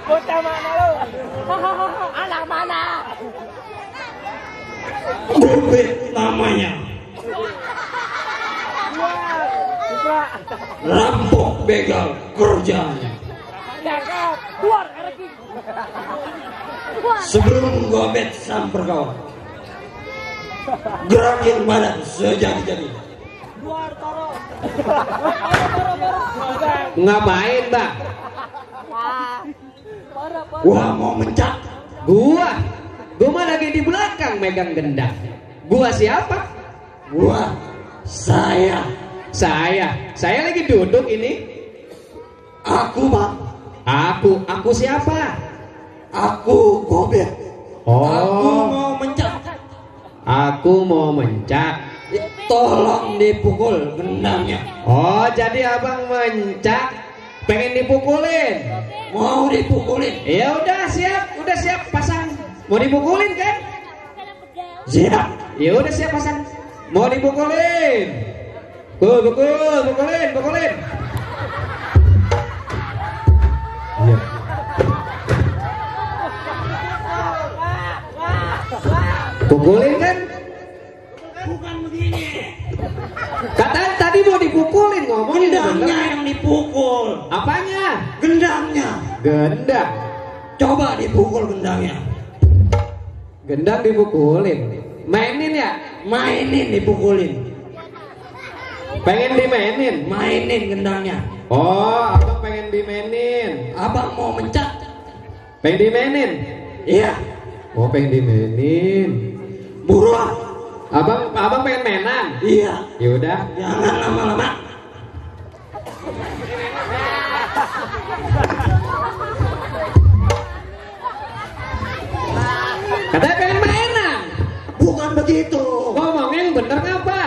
Bocah mana lu? Anak mana? Gobek namanya. Rampok begal kerjanya. Keluar Erki. Sebelum gobet samper kawan, gerakin badan sejadi-jadi. Keluar toro. Ngapain, Bang? Wah, mau mencak. Gua mah lagi di belakang megang gendang. Gua siapa? Gua saya lagi duduk ini. Aku Bang. Aku siapa? Aku gobek. Aku Oh, mau mencak. aku mau mencak. Tolong dipukul gendangnya. Oh, jadi abang mencak, pengen dipukulin. Mau dipukulin. Ya udah siap pasang. Mau dipukulin kan? Siap. Ya udah siap pasang. Mau dipukulin. Pukulin. Iya. Pukulin kan? Bukan begini. Katanya tadi mau dipukulin, ngomongin Gendangnya yang dipukul. Apanya? Gendangnya. Gendang. Coba dipukul gendangnya. Gendang dipukulin. Mainin ya? Mainin dipukulin. Pengen dimainin? Mainin gendangnya. Oh, abang pengen dimainin. Abang mau mencak. Pengen dimainin? Iya. Oh, pengen dimainin. Buruan. Abang pengen mainan? Iya. Ya udah. Jangan lama-lama. Katanya pengen mainan. Bukan begitu. Ngomongin bener ngapa?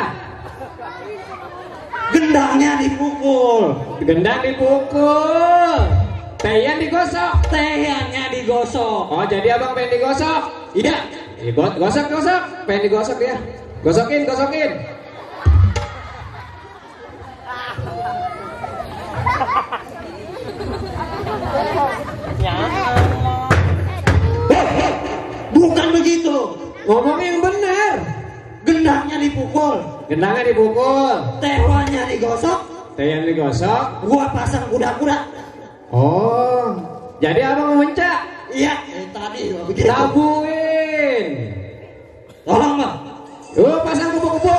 Gendangnya dipukul. Gendang dipukul. Teyan digosok. Teyannya digosok. Oh, jadi abang pengen digosok? Iya. Gosok. Pengen digosok ya? Gosokin. Bukan begitu. Ngomong yang bener. Gendangnya dipukul. Gendangnya dipukul. Tewannya digosok. Teyan digosok. Gua pasang kuda-kuda. Oh, jadi abang mau mencak? Iya. Tadi begitu. Tabuin. Tolong Bang. Yuk pasang kupu-kupu.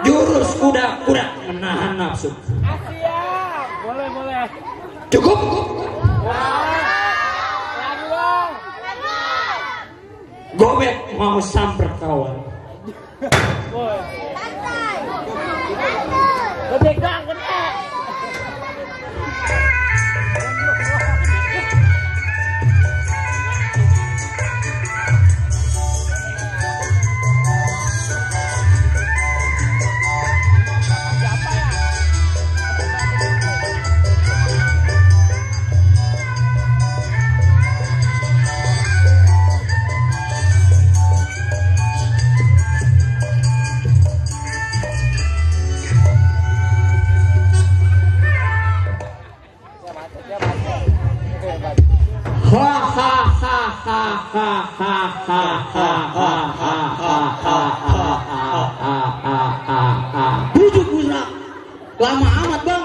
Jurus kuda-kuda menahan nafsu. Siap. Boleh. Cukup. Lagi bang. Gobek mau samper kawan. Gede gang, gede. Bujuk burak. Lama amat Bang.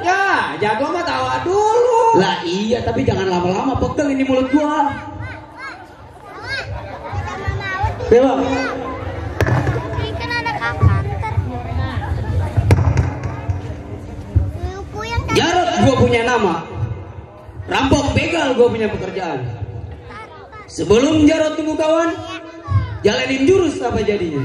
Ya, jago mah tawa dulu. Lah iya, tapi jangan lama-lama, pegel ini mulut gua. Bang. Kan ada kakak. Jarot gua punya nama. Rampok begal gua punya pekerjaan. Sebelum Jarot tunggu kawan, jalanin jurus apa jadinya.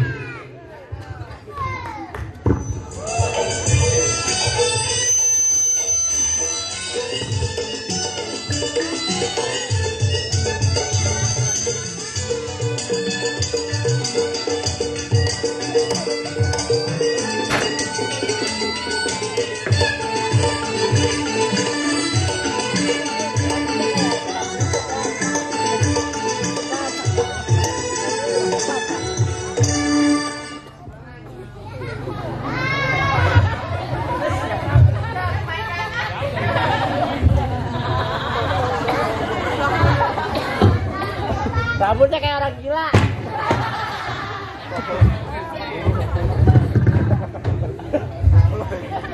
Rambutnya kayak orang gila.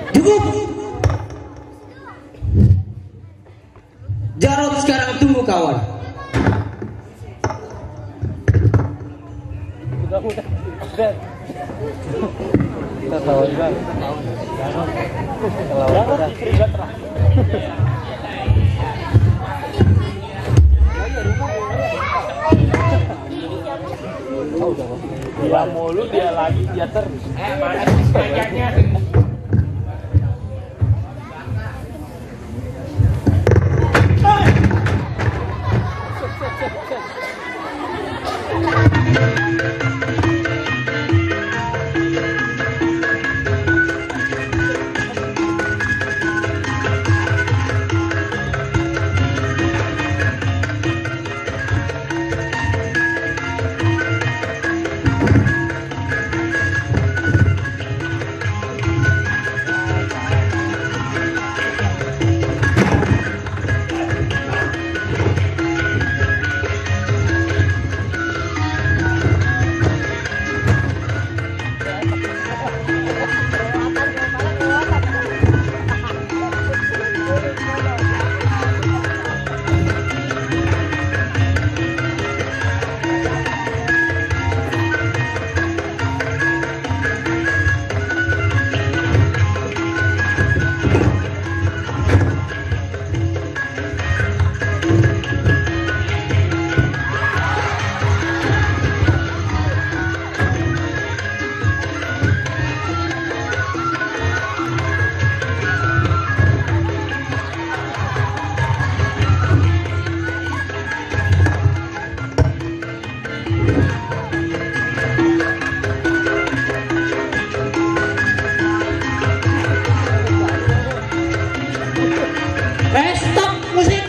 Cukup. Jarod sekarang tunggu kawan. Kita tahu juga. Dia mulu, dia lagi, dia terus. Mana sepedanya? Stop musik.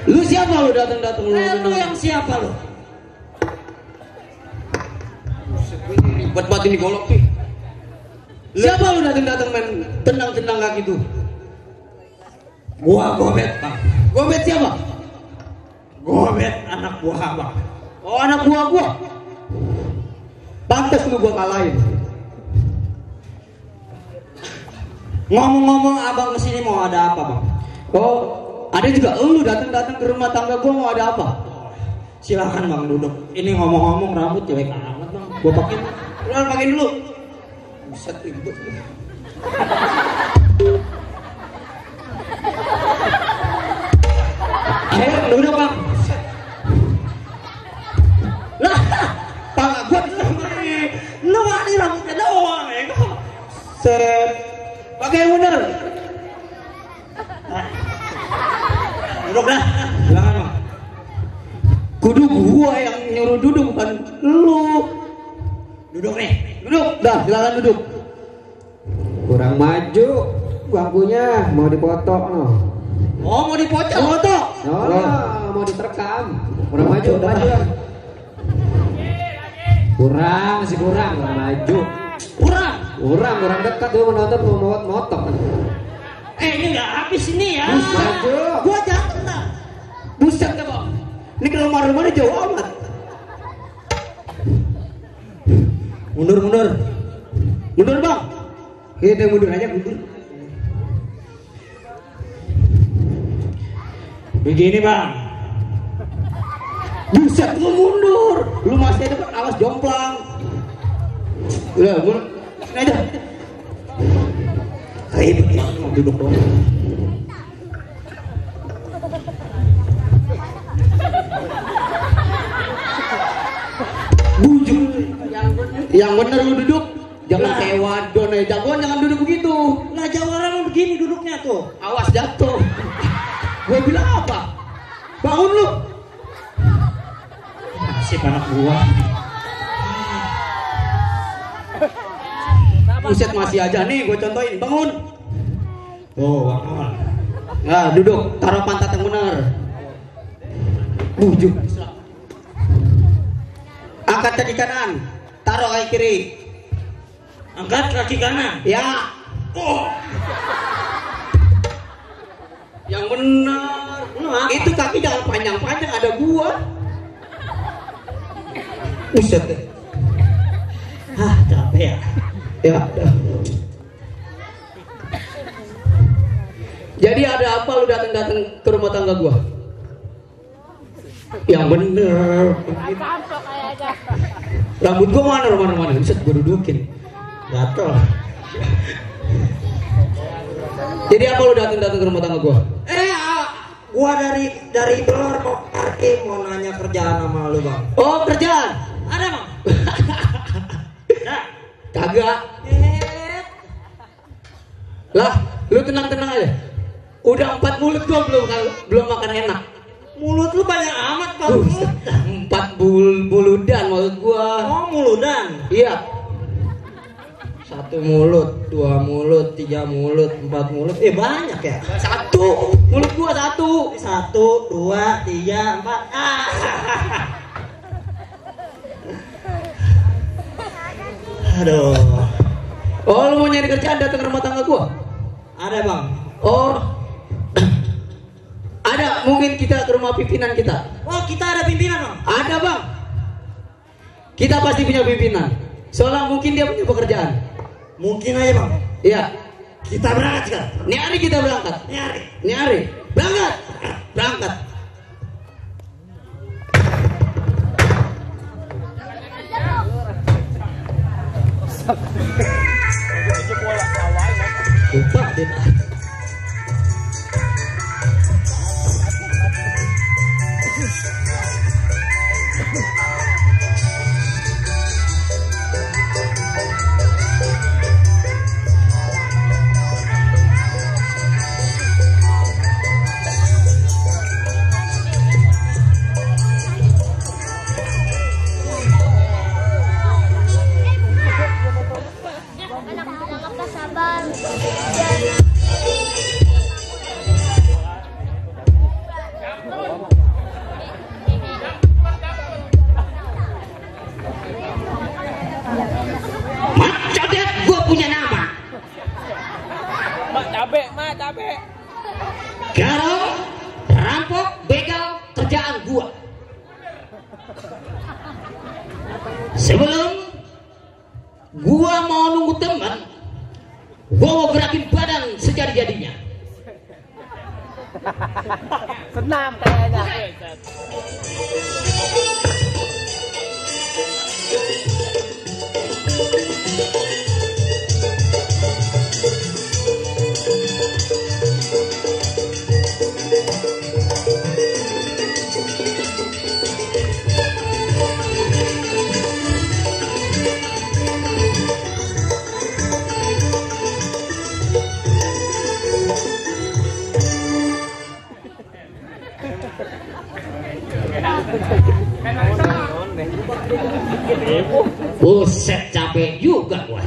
Lu siapa lu datang-datang lu? Lu yang siapa lu? Ribet banget ini golok nih. Siapa lu datang-datang main tendang-tendang kaki tuh? Gua Gobet, Bang. Gobet siapa? Gobet anak buah Abang. Oh, anak buah gua. Pantes lu gua kalahin. Ngomong-ngomong abang kesini mau ada apa bang? Oh ada juga lu datang-datang ke rumah tangga gua mau ada apa? Silakan bang duduk. Ini ngomong-ngomong rambut jelek amat bang. Gua pakai. Lu pakai dulu. Buset ribet. Ayo duduk bang. Lah, pala gua lu mani rambutnya doang ya. Set. Pakai yang bener. Duduk dah. Silakan bang. Kudu gua yang nyuruh duduk bukan lu. Duduk nih. Duduk. Dah silakan duduk. Kurang maju. Bangkunya mau dipoto no. Oh mau dipocok. Foto. Mau diterekam. Kurang maju. Maju. Kurang masih kurang maju. Kurang dekat dia menonton mau motok. Ini nggak habis ini ya. Maju. Gua jatuh lah. Buset dah bang. Ini ke rumah-rumahnya jauh amat. Mundur bang. Kita mundur aja mundur. Begini bang. Buset lu mundur. Lu masih ada alas jomplang. Udah mundur. Aja. Ribet ya, mau duduk dong. Bujuk. Yang bener lu duduk. Jangan kayak wadon ya. Jagoan jangan duduk begitu. Lah jagoan begini duduknya tuh. Awas jatuh. Gue bilang apa? Bangun lu. Nasib anak gua. Buset masih aja nih, gue contohin, bangun. Bangun. Nah, duduk, taruh pantat yang benar. Bujuk. Angkat kaki kanan, taruh kaki kiri. Angkat kaki kanan. Ya. Yang benar. Itu kaki jangan panjang-panjang, ada gua. Buset deh. Capek ya. Ya. Jadi ada apa lu datang-datang ke rumah tangga gua? Yang bener. Rambut gua mana? Buset, gua dudukin. Gatel. Jadi apa lu datang-datang ke rumah tangga gua? Gua dari Blor mau nanya kerjaan sama lu, Bang. Oh, kerjaan. Ada, Bang? Nah, kagak. Lah, lu tenang-tenang aja. Udah 4 mulut gua belum makan enak. Mulut lu banyak amat, Bang. 4 buludan maksud gua. Oh, muludan. Iya. 1 mulut, 2 mulut, 3 mulut, 4 mulut. Banyak ya? 1 mulut gua 1. 1, 2, 3, 4. Aduh. Oh, lu mau nyari kerjaan datang ke rumah tangga gua? Ada, Bang. Oh. Ada, mungkin kita ke rumah pimpinan kita. Oh, kita ada pimpinan, Bang. Ada, Bang. Kita pasti punya pimpinan. Soalnya mungkin dia punya pekerjaan. Mungkin aja, Bang. Iya. Kita berangkat sekarang. Ini hari kita berangkat. Ini hari. Berangkat. Berangkat. Lupa deh. Cabe. Garong, rampok, begal, kerjaan gua. Sebelum gua mau nunggu teman, gua mau gerakin badan sejadi-jadinya. Senam kayaknya. Buset, capek juga gua.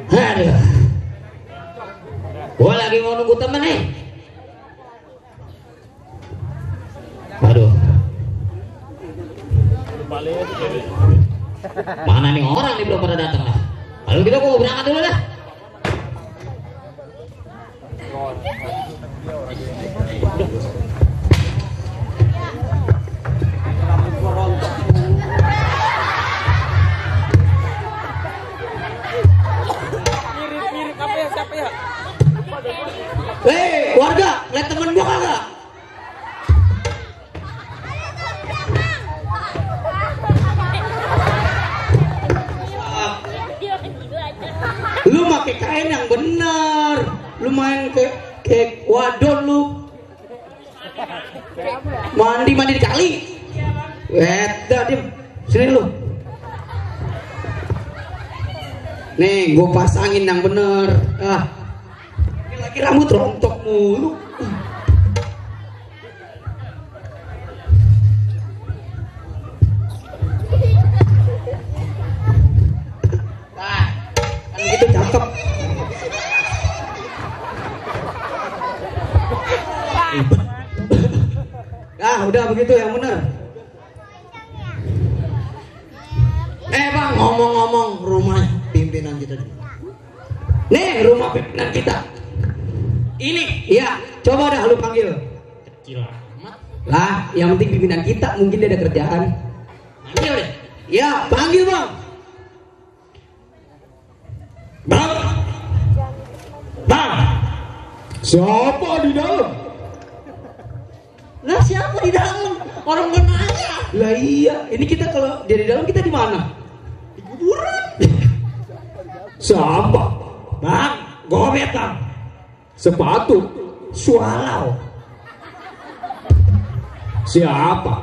Aduh. Gua lagi mau nunggu temen nih. Aduh. Mana nih orang nih belum pada datang lah. Kalau gitu gua berangkat dulu dah. Mirip apa ya, siapa ya? Hei, warga, lihat temen gua kagak? Lu pakai kain yang bener. Lu main ke wadon lu. Mandi di kali. Dah diem. Sini lu. Nih, gue pasangin yang bener. Lagi rambut rontok mulu. Kan gitu cakep. Udah begitu yang bener. Bang, ngomong-ngomong rumah pimpinan kita. Nih, rumah pimpinan kita. Ini, iya, coba dah lu panggil. Kecil amat. Lah, yang penting pimpinan kita mungkin dia ada kerjaan. Panggil deh. Ya, panggil bang. Bang. Bang. Siapa di dalam? Lah siapa di dalam? Orang mana aja? Lah iya, ini kita kalau dia di dalam kita di mana? Di kuburan. Siapa? Bang, gobet bang. Sepatu. Swallow. Siapa?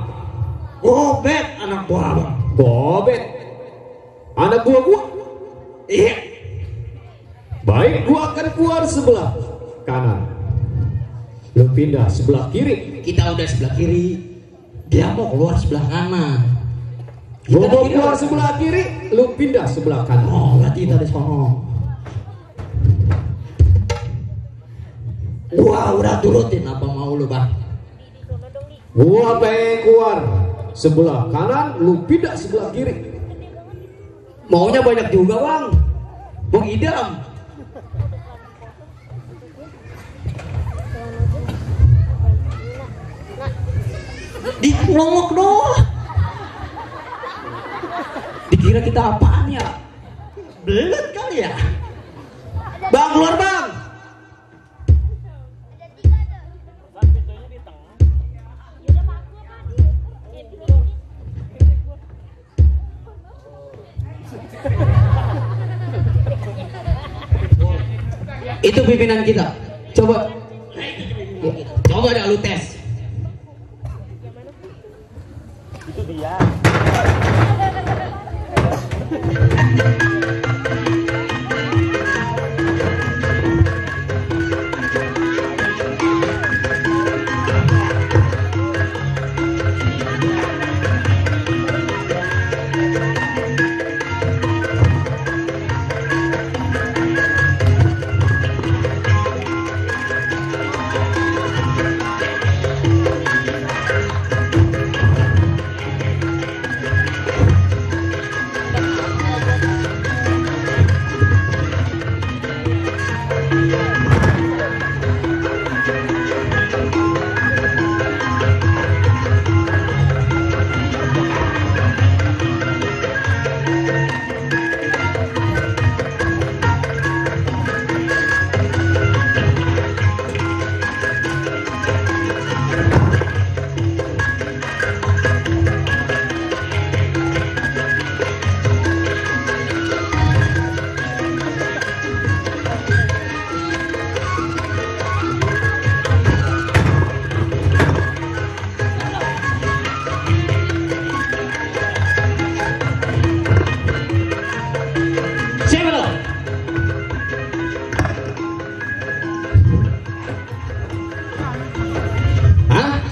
Gobet anak buah bang. Gobet. Anak buah gua. Iya. Baik, gua akan keluar sebelah kanan. Lu pindah sebelah kiri. Kita udah sebelah kiri. Dia mau keluar sebelah kanan. Gua Kita mau di kiri keluar udah. sebelah kiri, lu pindah sebelah kanan. Oh, berarti kita di sono. Gua udah turutin apa mau lu bang. Gua pengen keluar sebelah kanan, lu pindah sebelah kiri. Maunya banyak juga bang. Bang idam. Di nongok doang. Dikira kita apaan ya? Belet kali ya. Bang keluar bang. Itu pimpinan kita. Coba. Coba dah lu tes. Itu dia.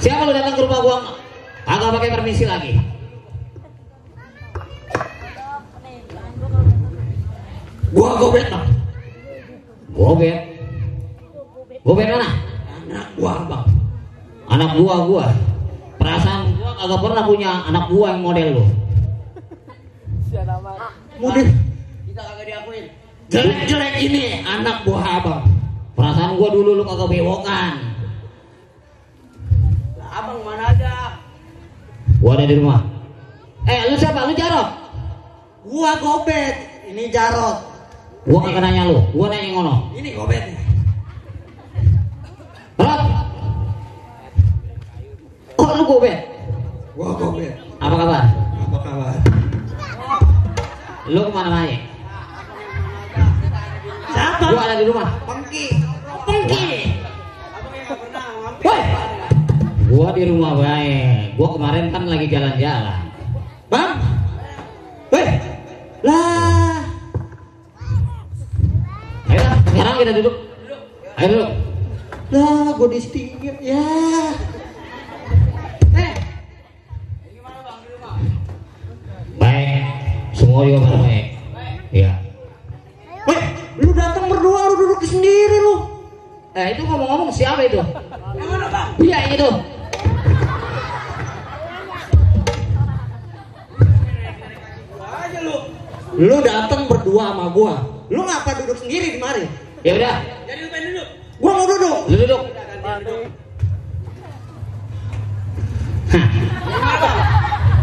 Siapa lu datang ke rumah gua? Agak pakai permisi lagi. Gua gobet bang. Gobet? Gobet mana? Anak gua bang. Anak gua. Perasaan gua kagak pernah punya anak gua yang model lu. Model? Kita kagak diakuin. Jelek-jelek ini anak buah abang. Perasaan gua dulu lu kagak bewokan. Abang mana aja? Gua ada di rumah. Lu siapa? Lu Jarot? Gua Gobet. Ini Jarot. Gua kagak nanya lu. Gua nanya ngono. Ini Gobet. Rot. Oh lu Gobet? Gua Gobet. Apa kabar? Apa kabar? Lu kemana aja? Siapa? Gua ada di rumah. Pengki. Pengki. Woi. Gua di rumah baik. Gua kemarin kan lagi jalan-jalan. Bang. Weh. Lah. Ayo, sekarang kita duduk. Ayo duduk. Lah, gua di setir ya. Gimana Bang di rumah? Baik. Semua juga pada baik. Iya. Weh, lu datang berdua, lu duduk sendiri lu. Itu ngomong-ngomong siapa itu? Yang mana Bang? Iya itu. Lu datang berdua sama gua. Lu ngapa duduk sendiri di mari? Ya udah. Jadi lu pengen duduk. Gua mau duduk. Lu duduk.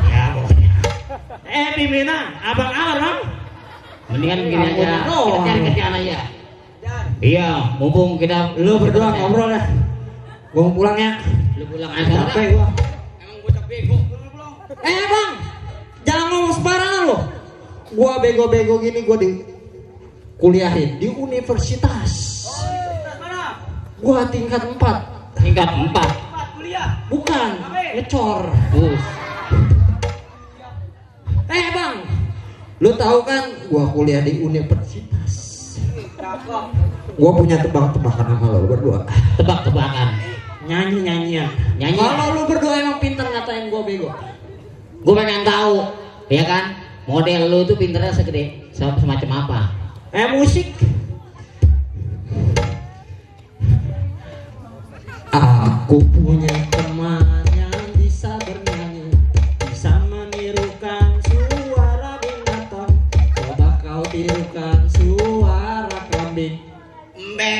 Ya pokoknya. pimpinan, abang Amar bang. Mendingan gini aja. Kita cari kerjaan aja. Iya, mumpung kita Lu berdua ngobrol dah. Gua mau pulang ya. Lu pulang aja. Capek gua. Emang bocah bego. Bang, jangan ngomong sembarangan lo. Gua bego-bego gini gua di kuliahin di universitas. Gua tingkat 4. Tingkat 4. Bukan, ngecor. Bang, lu tahu kan gua kuliah di universitas. Gua punya tebak-tebakan sama lo berdua. Tebak-tebakan. Nyanyi-nyanyian. Nyanyi. Kalau lu berdua emang pinter ngatain gua bego. Gue pengen tahu, ya kan? Model lu tuh pinternya segede semacam apa? Musik. Aku punya teman yang bisa bernyanyi, bisa menirukan suara binatang. Coba kau tirukan suara kambing. Mbe.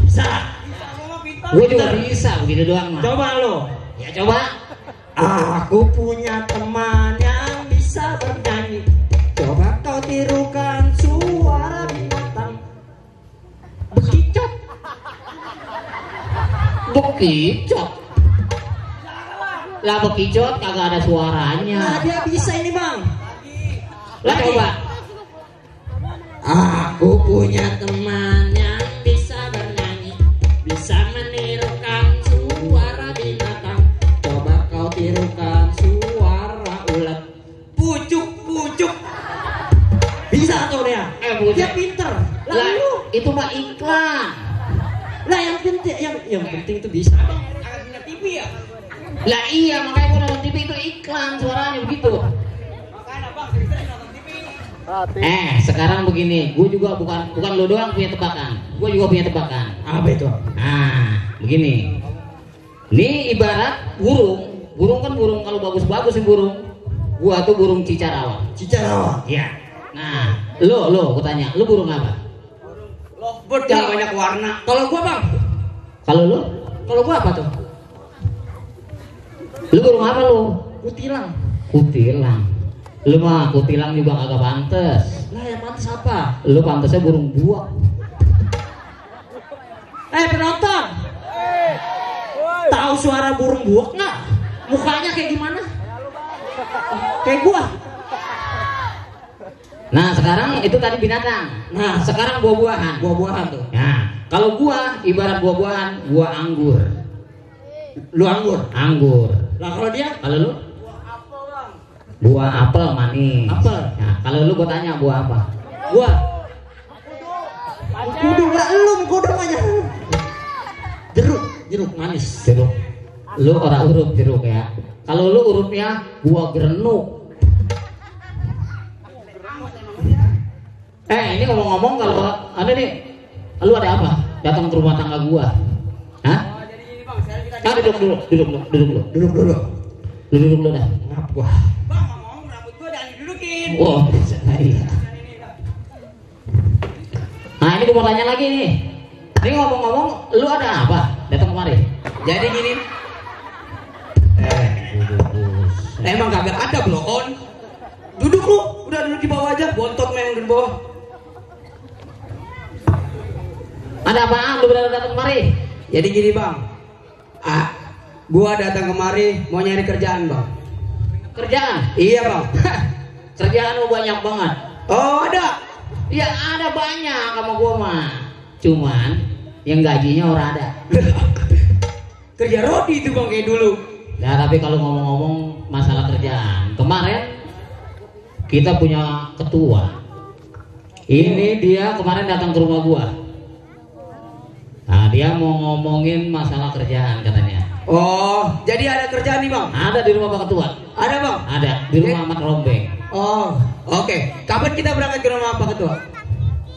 Bisa. Gue juga bisa begitu doang mah. Coba lo. Ya coba. Aku punya teman yang bisa bernyanyi. Coba kau tirukan suara binatang. Bekicot. Bekicot. Lah bekicot kagak ada suaranya. Nah dia bisa ini bang. Lah coba. Aku punya teman yang bisa bernyanyi, bisa menirukan suara binatang. Coba kau tirukan suara ulat. Pucuk. Bisa tuh dia. Pucuk. Dia pinter. Lah Lalu itu mah iklan. lah yang penting itu bisa. Abang agak punya TV ya? Lah iya makanya gue nonton TV itu iklan suaranya begitu. Makanya bang sering nonton TV. Sekarang begini, gue juga bukan lo doang punya tebakan, gue juga punya tebakan. Apa itu? Begini, ini ibarat burung kan burung kalau bagus-bagus sih burung. Gua tuh burung cicarawa. Iya. Nah, lo, gue tanya, lo burung apa? Lovebird yang banyak warna. Kalau gua bang? Kalau lo? Kalau gua apa tuh? Lo burung apa lo? Kutilang. Lu mah kutilang juga kagak pantes. Lah yang pantas apa? Lu pantesnya burung buak. Penonton. Tahu suara burung buak nggak? Mukanya kayak gimana? Kayak gua. Nah sekarang itu tadi binatang. Nah sekarang buah-buahan. Buah-buahan tuh. Nah kalau gua ibarat buah-buahan, gua anggur. Lu anggur. Nah Kalau dia? kalau lu? Buah apel manis. Apel. Nah kalau lu gua tanya buah apa? Gua. Kudu lah lu kudu aja. Jeruk manis. Jeruk. Lu orang huruf jeruk ya. Kalau lu hurufnya buah gerenuk. Ini ngomong-ngomong kalau ada nih, lu ada apa? Datang ke rumah tangga gua. Hah? Duduk dulu dah. Ngap gua. Bang, ngomong rambut gua jangan didudukin. Wah, iya. Nah, ini gua mau tanya lagi nih. Ini ngomong-ngomong, lu ada apa? Datang kemari. Jadi gini. Emang kagak ada blon. Duduk lu, udah duduk di bawah aja, bontot memang di bawah. Ada apaan lu berada datang kemari? Jadi gini bang, gua datang kemari mau nyari kerjaan bang. Kerjaan? Iya bang. Kerjaan lu banyak banget. Oh ada? Ya ada banyak sama gua mah. Cuman yang gajinya orang ada. Kerja rodi itu bang kayak dulu. Nah tapi kalau ngomong-ngomong masalah kerjaan, kemarin kita punya ketua. Ini dia kemarin datang ke rumah gua. Nah dia mau ngomongin masalah kerjaan katanya. Oh, jadi ada kerjaan nih bang? Ada di rumah Pak Ketua. Ada bang? Ada di rumah Ahmad Rombeng. Oh, oke. Kapan kita berangkat ke rumah Pak Ketua?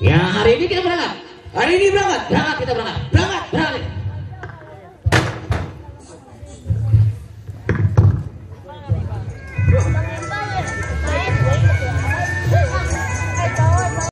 Ya hari ini kita berangkat. Hari ini berangkat? Kita berangkat. Berangkat?